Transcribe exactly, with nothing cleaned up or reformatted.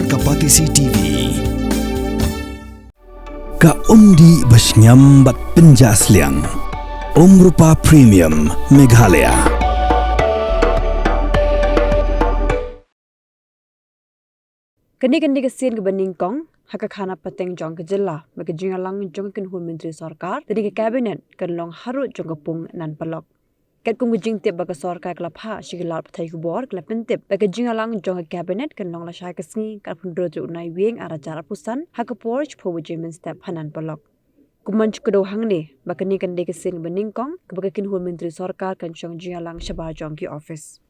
Ka Patisi T V. Ka umdih ba shngiam bad pynjah sliang. Umrupa Premium Meghalaya. Kane ka dei ka sien kaba nyngkong ha ka khana pateng jong ka jylla ba ka jingïalang jong ka kynhun myntri sorkar lane ka cabinet kan long harud jong ka pung Nan Parlok. Katkum ka jingtip ba ka sorkar ka la phah sha ki lad pathai khubor, ka la pyntip ba ka jingïalang jong ka cabinet kan long lashai ka sngi, ka arphew hynriew tarik u Naiwieng arhajar arphew san, ha ka por shiphew baje mynstep ha Nan Parlok. Kumno, ngi kdew hangne ba kane kan dei ka sien ba nyngkong kaba ka kynhun myntri sorkar kan shong jingïalang shabar jong ki office.